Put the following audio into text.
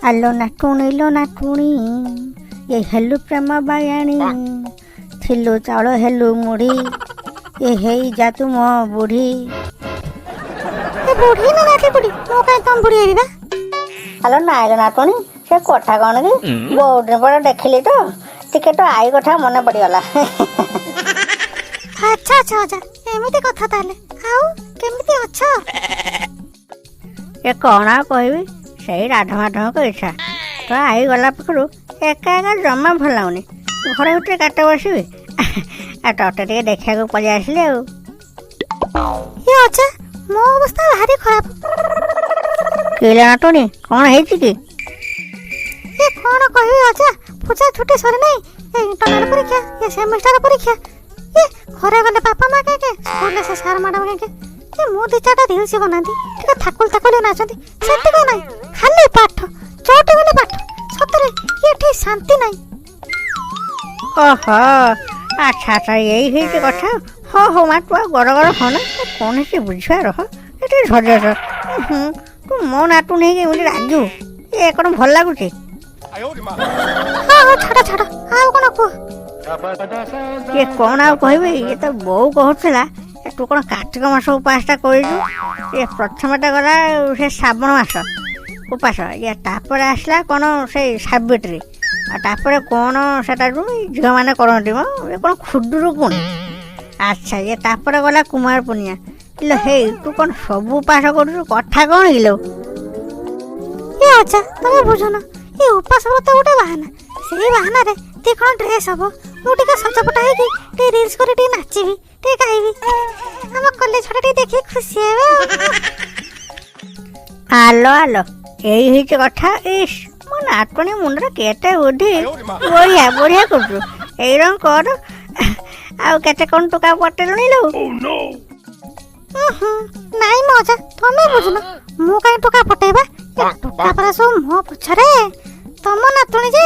ଆଲୋ ନାଟୁଣୀ ଲୋ ନାଟୁଣୀ, ଏ ହେଲୁ ପ୍ରେମ ବାୟାଣୀ, ଥିଲୁ ଚାଉଳ ହେଲୁ ମୁଢ଼ି, ଏ ହେଇ ଯା ତୁ ମୋ ବୁଢ଼ୀ। ଏ ବୁଢ଼ୀ ନା ନାତି ବୁଢ଼ୀ, ମୁଁ କାଇଁ ତମ ବୁଢ଼ୀ ହେବି ବା? ଆଲୋ ନାଇଁଲୋ ନାଟୁଣୀ, ସେ କଥା କ'ଣ କି, ବହୁତ ଦିନ ପରେ ଦେଖିଲି ତ ଟିକେ ତ ଆଈ କଥା ମନେ ପଡ଼ିଗଲା। ଆଚ୍ଛା ଆଚ୍ଛା ଅଜା, ଏମିତି କଥା ତାହେଲେ। ଆଉ କେମିତି ଅଛ? ଏ କ'ଣ ଆଉ କହିବି, ସେଇ ରାଧ ମାଧବଙ୍କ ଇଚ୍ଛା। ତ ଆଈ ଗଲା ପାଖରୁ ଏକା ଏକା ଜମା ଭଲ ଲାଗୁନି, ଘରେ ଭିତରେ କାଟ ବସିବି, ଆଉ ତତେ ଟିକେ ଦେଖିବାକୁ ପଳେଇ ଆସିଲି ଆଉ। ଏ ଅଜା, ମୋ ଅବସ୍ଥା ଭାରି ଖରାପ। କିଲୋ ନାଟୁଣୀ, କ'ଣ ହେଇଛି କି? ଏ କ'ଣ କହିବି ଅଜା, ପୂଜା ଛୁଟି ସରିନାହିଁ, ଏ ଇଣ୍ଟରନାଲ ପରୀକ୍ଷା, ଏ ସେମିଷ୍ଟାର ପରୀକ୍ଷା, ଏ ଘରେ ଗଲେ ବାପା ମା କାହିଁକି, ସ୍କୁଲରେ ସେ ସାର୍ ମ୍ୟାଡ଼ାମ କାହିଁକି, ଏ ମୁଁ ଦି ଚାରିଟା ରିଲ୍ସ ବନାନ୍ତି, ଟିକେ ଥାକୁଲ ଥାକୁଲି ନାଚନ୍ତି, ସେତିକ ନାହିଁ, ଖାଲି ପାଠ, ଚଉଠି ଗଲେ ପାଠ। ସତରେ ଏଠି ଶାନ୍ତି ନାହିଁ। ଓହୋ, ଆଚ୍ଛା ଆଚ୍ଛା, ଏଇ ହେଇଛି କଥା। ହଉ ହଉ ମା, ତୁ ଆଉ ଗର ଗର ହନା, କ'ଣ ହେଇଛି ବୁଝିବା, ରହ ଏ ଟିକେ ଧୈର୍ଯ୍ୟ ଧର। ହୁଁ, ତୁ ମୋ ନାଟୁଣୀ ହେଇକି ଏମିତି ରାଗିବୁ, ଏ କ'ଣ ଭଲ ଲାଗୁଛି? ହଁ ହଁ, ଛାଡ଼ ଛାଡ଼, ଆଉ କ'ଣ କୁହ? ଇଏ କ'ଣ ଆଉ କହିବି, ଇଏ ତ ବୋଉ କହୁଥିଲା, ଏ ତୁ କ'ଣ କାର୍ତ୍ତିକ ମାସ ଉପାସଟା କରିଛୁ? ଇଏ ପ୍ରଥମଟା ଗଲା ସେ ଶ୍ରାବଣ ମାସ ଉପାସ, ଇଏ ତାପରେ ଆସିଲା କ'ଣ ସେଇ ସାବିତ୍ରୀ, ଆଉ ତାପରେ କ'ଣ ସେଟା ଯୋଉ ଝିଅମାନେ କରନ୍ତି ମ, ଏ କ'ଣ ଖୁଦୁରୁକୁଣୀ। ଆଚ୍ଛା, ଇଏ ତାପରେ ଗଲା କୁମାର ପୂର୍ଣ୍ଣିମା। ଇଲୋ ହେଇ, ତୁ କ'ଣ ସବୁ ଉପାସ କରୁଛୁ? କଥା କ'ଣ କିଲୋ? ଏ ଅଜା, ତମେ ବୁଝୁନ, ଏ ଉପାସ ବ୍ରତ ଗୋଟେ ବାହାନା। ସେଇ ବାହାନାରେ ଟିକେ କ'ଣ ଡ୍ରେସ୍ ହବ, ମୁଁ ଟିକେ ସଜପଟା ହେଇକି ଟିକେ ରିଲ୍ସ କରି ଟିକେ ନାଚିବି, ଟିକେ ଗାଇବି, ଆମ କଲେଜ ଛୁଆ ଟିକେ ଦେଖିକି ଖୁସି ହେବେ ଆଉ। ଆଲୋ ଆଲୋ, ଏଇ ହେଇଛି କଥା। ଇସ୍, ମୋ ନାତୁଣୀ ମୁଣ୍ଡରେ କେତେ ବୁଦ୍ଧି, ବଢ଼ିଆ ବଢ଼ିଆ କରୁଛୁ, ଏଇରକମ କର। ଆଉ କେତେ କ'ଣ ଟୋକା ପଟେଇଲୁଣି ଲୋ? ଉହୁଁ, ନାଇଁ ମୋ ଅଜା, ତମେ ବୁଝୁନ, ମୁଁ କାହିଁ ଟୋକା ପଟେଇବା? ଏ ଟୋକା ପରା ସବୁ ମୋ ପଛରେ। ତମ ନାତୁଣୀ ଯେ